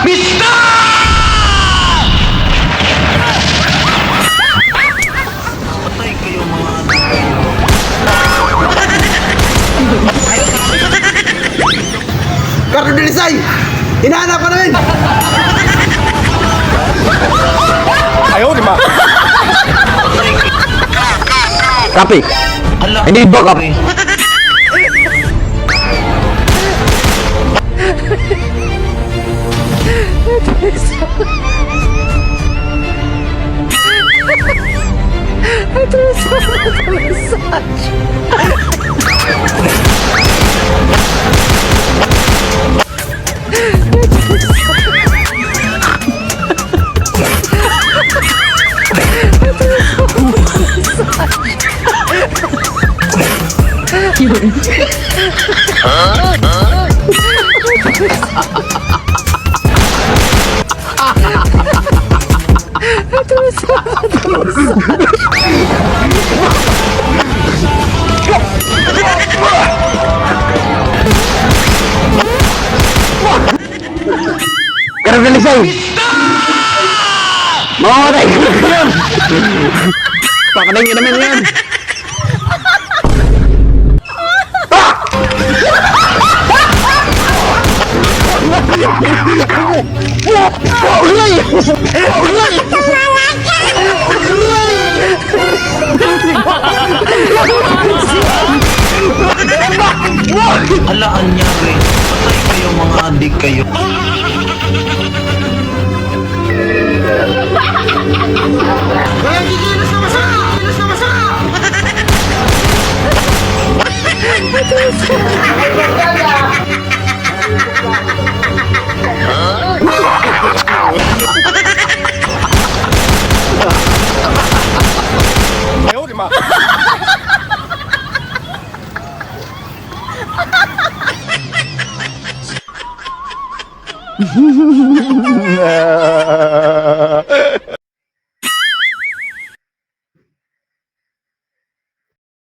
Patay kayo, mga adik kayo. Carlo Delisay! Hinahanap ka namin! Ayaw, di ba? Kape. Hala, Hindi ba kape? Carlo Delisay! Mamamatay ka na ngayon! Pakanayin ka namin ngayon! Hala, anyari. Patay kayo, mga adik kayo. Ayaw, di ba?